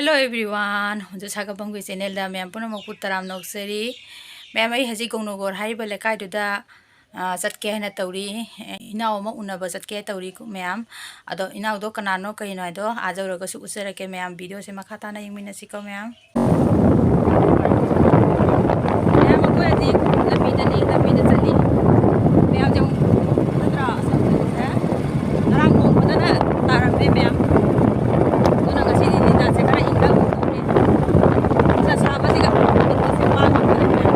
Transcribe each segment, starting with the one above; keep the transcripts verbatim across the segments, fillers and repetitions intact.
Hello everyone, ꯍꯧꯖꯤꯛ ꯁꯥꯒꯠꯐꯝꯒꯤ ꯆꯦꯅꯦꯜꯗ ꯃꯌꯥꯝ ꯄꯨꯝꯅꯃꯛꯄꯨ ꯇꯔꯥꯝꯅ ꯑꯣꯛꯆꯔꯤ꯫ ꯃꯌꯥꯝ, ꯑꯩ ꯍꯧꯖꯤꯛ ꯒꯧꯅꯒꯣꯔ ꯍꯥꯏꯔꯤꯕ ꯂꯩꯀꯥꯏꯗꯨꯗ, ꯑ, ꯆꯠꯀꯦ ꯍꯥꯏꯅ ꯇꯧꯔꯤ꯫ ꯑꯦ, ꯏꯅꯥꯎ ꯑꯃ ꯎꯅꯕ ꯆꯠꯀꯦ ꯇꯧꯔꯤ ꯃꯌꯥꯝ꯫ ꯑꯗꯣ ꯏꯅꯥꯎꯗꯣ ꯀꯅꯥꯅꯣ ꯀꯩꯅꯣ ꯍꯥꯏꯗꯣ ꯑꯥ ꯌꯧꯔꯒꯁꯨ ꯎꯠꯆꯔꯛꯀꯦ ꯃꯌꯥꯝ꯫ ꯚꯤꯗꯤꯑꯣꯁꯦ ꯃꯈꯥ ꯇꯥꯅ ꯌꯦꯡꯃꯤꯟꯅꯁꯤꯀꯣ ꯃꯌꯥꯝ꯫ ꯃꯌꯥꯝ, ꯑꯩꯈꯣꯏ ꯍꯧꯖꯤꯛ ꯂꯝꯕꯤꯗꯅꯤ, ꯂꯝꯕꯤꯗ ꯆꯠꯂꯤ꯫ ꯃꯌꯥꯝꯁꯦ ꯑꯃꯨꯛ ꯎꯗ꯭ꯔꯥ? ꯑꯁ, ꯉꯔꯥꯡ ꯅꯣꯡ ꯐꯖꯅ ꯇꯥꯔꯝꯃꯦ ꯃꯌꯥꯝ꯫ ꯑꯗꯨꯅ ꯉꯁꯤꯗꯤ ꯅꯨꯡꯁꯥꯁꯦ ꯈꯔ ꯏꯪꯊꯕ ꯍꯧꯔꯦ꯫ ꯅꯨꯡꯁꯥ ꯁꯥꯕꯁꯤꯒ ꯃꯤꯠꯀꯁꯦ ꯄꯥꯡ ꯉꯝꯗ꯭ꯔꯦ ꯃꯌꯥꯝ꯫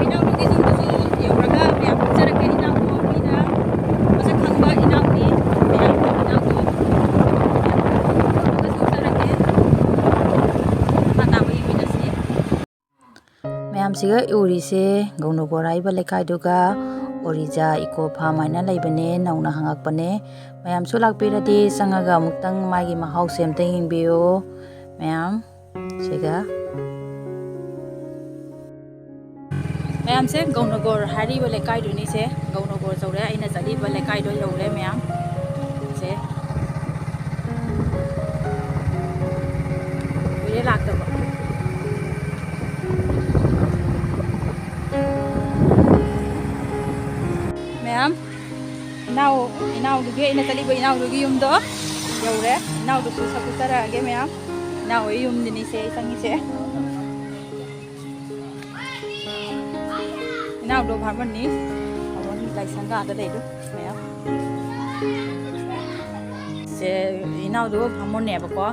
ꯏꯅꯥꯎꯅꯨꯄꯤꯁꯤꯡꯗꯨꯁꯨ ꯌꯧꯔꯒ ꯃꯌꯥꯝ ꯎꯠꯆꯔꯛꯀꯦ꯫ ꯏꯅꯥꯎꯄꯤ ꯃꯤꯅ ꯃꯁꯛ ꯈꯪꯕ ꯏꯅꯥꯎꯄꯤ ꯃꯌꯥꯝ ꯏꯅꯥꯎꯄꯤ ꯌꯧꯔꯒꯁꯨ ꯎꯠꯆꯔꯛꯀꯦ꯫ ꯃꯈꯥ ꯇꯥꯕ ꯌꯦꯡꯃꯤꯟꯅꯁꯤ꯫ ꯃꯌꯥꯝꯁꯤꯒ ꯎꯔꯤꯁꯦ ꯒꯧꯅꯒꯣꯔ ꯍꯥꯏꯕ ꯂꯩꯀꯥꯏꯗꯨꯒ ꯑꯣꯔꯤꯖꯥ ꯏꯀꯣ ꯐꯥꯝ ꯍꯥꯏꯅ ꯂꯩꯕꯅꯦ, ꯅꯧꯅ ꯍꯥꯡꯉꯛꯄꯅꯦ꯫ ꯃꯌꯥꯝꯁꯨ ꯂꯥꯛꯄꯤꯔꯗꯤ ꯆꯪꯉꯒ ꯑꯃꯨꯛꯇꯪ ꯃꯥꯒꯤ ꯃꯍꯥꯎꯁꯦ ꯑꯝꯇ ꯌꯦꯡꯕꯤꯌꯨ ꯃꯌꯥꯝ꯫ ꯁꯤꯒ ꯃꯌꯥꯝꯁꯦ ꯒꯧꯅꯒꯣꯔ ꯍꯥꯏꯔꯤꯕ ꯂꯩꯀꯥꯏꯗꯨꯅꯤꯁꯦ꯫ ꯒꯧꯅꯒꯣꯔ ꯌꯧꯔꯦ, ꯑꯩꯅ ꯆꯠꯂꯤꯕ ꯂꯩꯀꯥꯏꯗꯣ ꯌꯧꯔꯦ ꯃꯌꯥꯝ꯫ ꯁꯦ꯫ ꯀꯨꯏꯔꯦ ꯂꯥꯛꯇꯕ꯫ ꯃꯌꯥꯝ, ꯏꯅꯥꯎ, ꯏꯅꯥꯎꯗꯨꯒꯤ, ꯑꯩꯅ ꯆꯠꯂꯤꯕ ꯏꯅꯥꯎꯗꯨꯒꯤ ꯌꯨꯝꯗꯣ ꯌꯧꯔꯦ꯫ ꯏꯅꯥꯎꯗꯨꯁꯨ ꯁꯛ ꯎꯠꯆꯔꯛꯑꯒꯦ ꯃꯌꯥꯝ꯫ ꯏꯅꯥꯎ ꯍꯣꯏ ꯌꯨꯝꯗꯅꯤꯁꯦ ꯑꯩ ꯆꯪꯉꯤꯁꯦ꯫ ꯏꯅꯥꯎꯗꯣ ꯚꯥꯃꯣꯟꯅꯤ꯫ ꯚꯥꯃꯣꯟ ꯂꯥꯏꯁꯪꯒꯥꯗ ꯂꯩꯗꯣ ꯃꯌꯥꯝ꯫ ꯁꯦ, ꯏꯅꯥꯎꯗꯣ ꯚꯥꯃꯣꯟꯅꯦꯕꯀꯣ,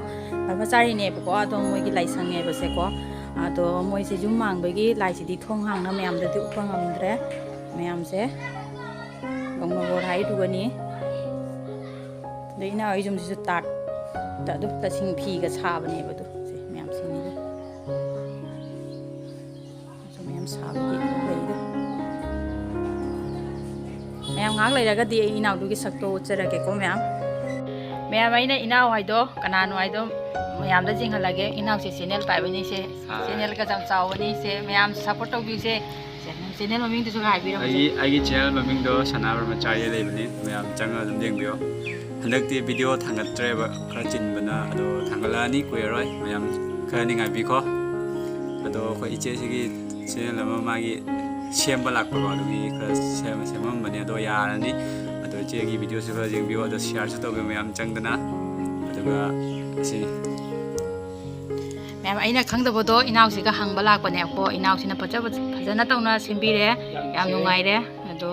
ꯕ꯭ꯔꯍꯃꯆꯥꯔꯤꯅꯦꯕꯀꯣ, ꯑꯗꯣ ꯃꯣꯏꯒꯤ ꯂꯥꯏꯁꯪꯅꯦꯕꯁꯦꯀꯣ꯫ ꯑꯗꯣ ꯃꯣꯏꯁꯦ ꯌꯨꯝ ꯃꯥꯡꯕꯒꯤ ꯂꯥꯏꯁꯤꯗꯤ ꯊꯣꯡ ꯍꯥꯡꯅ ꯃꯌꯥꯝꯗꯗꯤ ꯎꯠꯄ ꯉꯝꯗ꯭ꯔꯦ꯫ ꯃꯌꯥꯝꯁꯦ ꯒꯧꯅꯒꯣꯔ ꯍꯥꯏꯗꯨꯒꯅꯤ꯫ ꯑꯗꯩ ꯏꯅꯥꯎ ꯑꯩ ꯌꯨꯝꯁꯤꯁꯨ ꯇꯥꯠꯇ ꯑꯗꯨꯝ ꯇꯁꯤꯡ ꯐꯤꯒ ꯁꯥꯕꯅꯦꯕ ꯑꯗꯨ꯫ ꯁꯦ, ꯃꯌꯥꯝꯁꯤꯡꯅꯤꯗ꯫ ꯁꯨꯝ ꯌꯥꯝ ꯁꯥꯕꯒꯤ ꯂꯩꯗꯣ꯫ ꯃꯌꯥꯝ ꯉꯥꯏꯍꯥꯛ ꯂꯩꯔꯒꯗꯤ ꯑꯩ ꯏꯅꯥꯎꯗꯨꯒꯤ ꯁꯛꯇꯣ ꯎꯠꯆꯔꯛꯀꯦꯀꯣ ꯃꯌꯥꯝ꯫ ꯃꯌꯥꯝ, ꯑꯩꯅ ꯏꯅꯥꯎ ꯍꯥꯏꯗꯣ ꯀꯅꯥꯅꯣ ꯍꯥꯏꯗꯣ ꯃꯌꯥꯝꯗ ꯌꯦꯡꯍꯜꯂꯒꯦ꯫ ꯏꯅꯥꯎꯁꯦ ꯆꯦꯅꯦꯜ ꯄꯥꯏꯕꯅꯤꯁꯦ꯫ ꯍꯥꯏ꯫ ꯆꯦꯅꯦꯜꯒ ꯌꯥꯝ ꯆꯥꯎꯕꯅꯤꯁꯦ꯫ ꯃꯌꯥꯝ ꯁꯞꯄꯣꯔꯠ ꯇꯧꯕꯤꯁꯦ꯫ ꯆꯦꯅꯦꯜ ꯃꯃꯤꯡꯗꯨꯁꯨ ꯍꯥꯏꯕꯤꯔꯝꯃꯨꯁꯦ꯫ ꯑꯩꯒꯤ, ꯑꯩꯒꯤ ꯆꯦꯅꯦꯜ ꯃꯃꯤꯡꯗꯣ ꯁꯅꯥ ꯕ꯭ꯔꯍꯃꯆꯥꯔꯤ ꯂꯩꯕꯅꯤ꯫ ꯃꯌꯥꯝ ꯆꯪꯉꯒ ꯑꯗꯨꯝ ꯌꯦꯡꯕꯤꯌꯣ꯫ ꯍꯟꯗꯛꯇꯤ ꯚꯤꯗꯤꯑꯣ ꯊꯥꯡꯒꯠꯇ꯭ꯔꯦꯕ, ꯈꯔ ꯆꯤꯟꯕꯅ꯫ ꯑꯗꯣ ꯊꯥꯡꯒꯠꯂꯛꯑꯅꯤ, ꯀꯨꯏꯔꯔꯣꯏ꯫ ꯃꯌꯥꯝ ꯈꯔ ꯅꯤꯡꯉꯥꯏꯕꯤꯈꯣ꯫ ꯑꯗꯣ ꯑꯩꯈꯣꯏ ꯏꯆꯦꯁꯤꯒꯤ ꯆꯦꯅꯦꯜ ꯑꯃ ꯃꯥꯒꯤ ꯁꯦꯝꯕ ꯂꯥꯛꯄꯀꯣ, ꯑꯗꯨꯒꯤ ꯈꯔ ꯁꯦꯝ-, ꯁꯦꯝꯃꯝꯕꯅꯦ꯫ ꯑꯗꯣ ꯌꯥꯔꯅꯤ꯫ ꯑꯗꯣ ꯏꯆꯦꯒꯤ ꯚꯤꯗꯤꯑꯣꯁꯨ ꯈꯔ ꯌꯦꯡꯕꯤꯌꯨ, ꯑꯗꯣ ꯁꯤꯌꯥꯔꯁꯨ ꯇꯧꯕꯤꯌꯨ ꯃꯌꯥꯝ ꯆꯪꯗꯅ꯫ ꯑꯗꯨꯒ ꯑꯁꯤꯅꯤ꯫ ꯃꯌꯥꯝ, ꯑꯩꯅ ꯈꯪꯗꯕꯗꯣ ꯏꯅꯥꯎꯁꯤꯒ ꯍꯪꯕ ꯂꯥꯛꯄꯅꯦ꯫ ꯑꯩꯈꯣꯏ ꯏꯅꯥꯎꯁꯤꯅ ꯐꯖ-, ꯐꯖꯅ ꯇꯧꯅ ꯁꯦꯝꯕꯤꯔꯦ꯫ ꯌꯥꯝ ꯅꯨꯡꯉꯥꯏꯔꯦ꯫ ꯑꯗꯣ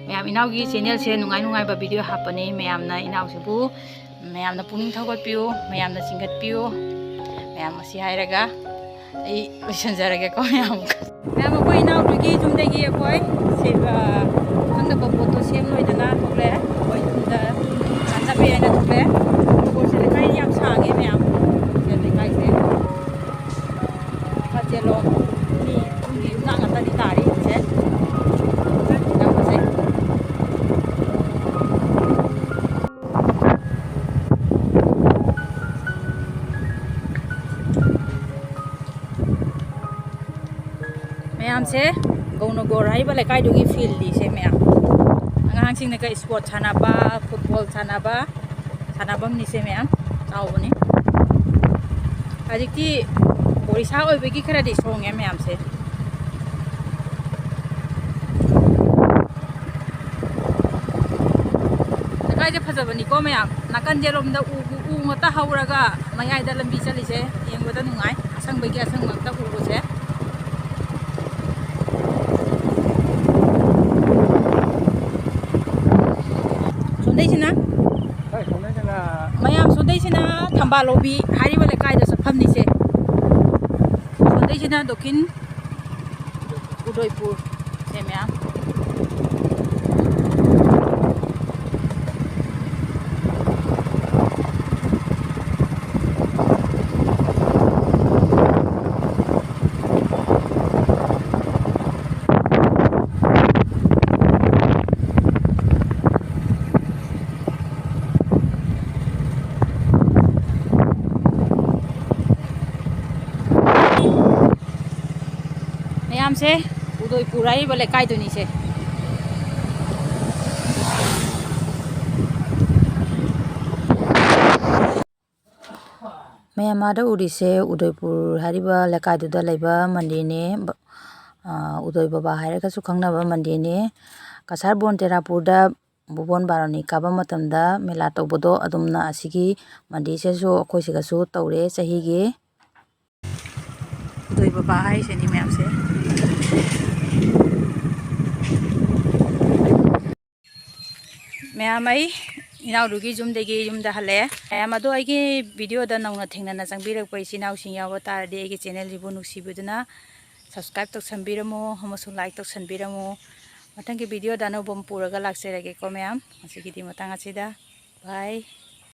ꯃꯌꯥꯝ, ꯏꯅꯥꯎꯒꯤ ꯆꯦꯅꯦꯜꯁꯦ ꯅꯨꯡꯉꯥꯏ ꯅꯨꯡꯉꯥꯏꯕ ꯚꯤꯗꯤꯑꯣ ꯍꯥꯞꯄꯅꯤ꯫ ꯃꯌꯥꯝꯅ ꯏꯅꯥꯎꯁꯤꯕꯨ, ꯃꯌꯥꯝꯅ ꯄꯨꯛꯅꯤꯡ ꯊꯧꯒꯠꯄꯤꯌꯨ, ꯃꯌꯥꯝꯅ ꯆꯤꯡꯈꯠꯄꯤꯌꯨ꯫ ꯃꯌꯥꯝ, ꯑꯁꯤ ꯍꯥꯏꯔꯒ ꯑꯩ ꯂꯣꯏꯁꯤꯟꯖꯔꯒꯦꯀꯣ ꯃꯌꯥꯝ꯫ ꯃꯌꯥꯝ, ꯑꯩꯈꯣꯏ ꯏꯅꯥꯎꯗꯨꯒꯤ ꯌꯨꯝꯗꯒꯤ ꯑꯩꯈꯣꯏ ꯁꯦ-, ꯑ, ꯈꯪꯗꯕ ꯄꯣꯠꯇꯣ ꯁꯦꯝ ꯂꯣꯏꯗꯅ ꯊꯣꯛꯂꯛꯑꯦ꯫ ꯑꯩꯈꯣꯏ ꯌꯨꯝꯗ ꯆꯠꯄ ꯌꯥꯏꯅ ꯊꯣꯛꯂꯛꯑꯦ꯫ ꯑꯩꯈꯣꯏꯁꯦ ꯂꯩꯀꯥꯏ ꯌꯥꯝ ꯁꯥꯡꯉꯦ ꯃꯌꯥꯝ꯫ ꯁꯦ ꯂꯩꯀꯥꯏꯁꯦ꯫ ꯃꯆꯦꯜꯂꯣꯝ ꯃꯤ ꯌꯨꯝꯒꯤ ꯌꯨꯝꯅꯥꯛ ꯉꯥꯛꯇꯅꯤ ꯇꯥꯔꯤꯁꯦ꯫ ꯌꯥꯝ ꯐꯖꯩ꯫ ꯃꯌꯥꯝꯁꯦ ꯒꯧꯅꯒꯣꯔ ꯍꯥꯏꯔꯤꯕ ꯂꯩꯀꯥꯏꯗꯨꯒꯤ ꯐꯤꯜꯅꯤꯁꯦ ꯃꯌꯥꯝ꯫ ꯑꯉꯥꯡꯁꯤꯡꯅꯒ ꯏꯁꯄꯣꯔꯠ ꯁꯥꯟꯅꯕ, ꯐꯨꯠꯕꯣꯜ ꯁꯥꯟꯅꯕ, ꯁꯥꯟꯅꯐꯝꯅꯤꯁꯦ ꯃꯌꯥꯝ꯫ ꯆꯥꯎꯕꯅꯤ꯫ ꯍꯧꯖꯤꯛꯇꯤ ꯑꯣꯔꯤꯁꯥ ꯑꯣꯏꯕꯒꯤ ꯈꯔꯗꯤ ꯁꯣꯡꯉꯦ ꯃꯌꯥꯝꯁꯦ꯫ ꯂꯩꯀꯥꯏꯁꯦ ꯐꯖꯕꯅꯤꯀꯣ ꯃꯌꯥꯝ꯫ ꯅꯥꯀꯟꯁꯦ ꯔꯣꯝꯗ ꯎ, ꯎ, ꯎ ꯉꯥꯛꯇ ꯍꯧꯔꯒ ꯃꯌꯥꯏꯗ ꯂꯝꯕꯤ ꯆꯠꯂꯤꯁꯦ ꯌꯦꯡꯕꯗ ꯅꯨꯡꯉꯥꯏ꯫ ꯑꯁꯪꯕꯒꯤ ꯑꯁꯪꯕ ꯉꯥꯛꯇ ꯎꯕꯁꯦ꯫ ꯁꯣꯝꯗꯩꯁꯤꯅ, ꯍꯣꯏ, ꯁꯣꯝꯗꯩꯁꯤꯅ꯫ ꯃꯌꯥꯝ, ꯁꯣꯝꯗꯩꯁꯤꯅ ꯊꯝꯕꯥꯜ ꯂꯧꯕꯤ ꯍꯥꯏꯔꯤꯕ ꯂꯩꯀꯥꯏꯗ ꯆꯠꯐꯝꯅꯤꯁꯦ꯫ ꯁꯣꯝꯗꯩꯁꯤꯅ ꯗꯣꯀꯤꯟ ꯎꯗꯣꯏꯄꯨꯔ꯫ ꯁꯦ ꯃꯌꯥꯝ꯫ ꯃꯌꯥꯝꯁꯦ ꯎꯗꯣꯏꯄꯨꯔ ꯍꯥꯏꯔꯤꯕ ꯂꯩꯀꯥꯏꯗꯨꯅꯤꯁꯦ꯫ ꯃꯌꯥꯝ ꯑꯥꯗ ꯎꯔꯤꯁꯦ ꯎꯗꯣꯏꯄꯨꯔ ꯍꯥꯏꯔꯤꯕ ꯂꯩꯀꯥꯏꯗꯨꯗ ꯂꯩꯕ ꯃꯟꯗꯤꯔꯅꯦ꯫ ꯕ-, ꯑ, ꯎꯗꯣꯏ ꯕꯕꯥ ꯍꯥꯏꯔꯒꯁꯨ ꯈꯪꯅꯕ ꯃꯟꯗꯤꯔꯅꯦ꯫ ꯀꯁꯥꯔ ꯕꯣꯟ ꯇꯦꯔꯥꯄꯨꯔꯗ ꯕꯣꯟ ꯕꯥꯔꯣꯅꯤ ꯀꯥꯕ ꯃꯇꯝꯗ ꯃꯦꯂꯥ ꯇꯧꯕꯗꯣ, ꯑꯗꯨꯝꯅ ꯑꯁꯤꯒꯤ ꯃꯟꯗꯤꯔꯁꯤꯁꯨ ꯑꯩꯈꯣꯏ ꯁꯤꯒꯁꯨ ꯇꯧꯔꯦ ꯆꯍꯤꯒꯤ꯫ ꯎꯗꯣꯏ ꯕꯕꯥ ꯍꯥꯏꯔꯤꯁꯤꯅꯤ ꯃꯌꯥꯝꯁꯦ꯫ ꯃꯌꯥꯝ, ꯑꯩ ꯏꯅꯥꯎꯗꯨꯒꯤ ꯌꯨꯝꯗꯒꯤ ꯌꯨꯝꯗ ꯍꯜꯂꯛꯑꯦ꯫ ꯃꯌꯥꯝ ꯑꯗꯣ, ꯑꯩꯒꯤ ꯚꯤꯗꯤꯑꯣꯗ ꯅꯧꯅ ꯊꯦꯡꯅꯅ ꯆꯪꯕꯤꯔꯛꯄ ꯏꯆꯤꯟ ꯏꯅꯥꯎꯁꯤꯡ ꯌꯥꯎꯕ ꯇꯥꯔꯗꯤ, ꯑꯩꯒꯤ ꯆꯦꯅꯦꯜꯁꯤꯕꯨ ꯅꯨꯡꯁꯤꯕꯤꯗꯨꯅ ꯁꯕꯁꯀ꯭ꯔꯥꯏꯕ ꯇꯧꯁꯟꯕꯤꯔꯝꯃꯨ ꯑꯃꯁꯨꯡ ꯂꯥꯏꯛ ꯇꯧꯁꯟꯕꯤꯔꯝꯃꯨ꯫ ꯃꯊꯪꯒꯤ ꯚꯤꯗꯤꯑꯣꯗ ꯑꯅꯧꯕ ꯑꯃ ꯄꯨꯔꯒ ꯂꯥꯛꯆꯔꯒꯦꯀꯣ ꯃꯌꯥꯝ꯫ ꯉꯁꯤꯒꯤꯗꯤ ꯃꯇꯥꯡ ꯑꯁꯤꯗ ꯕꯥꯏ꯫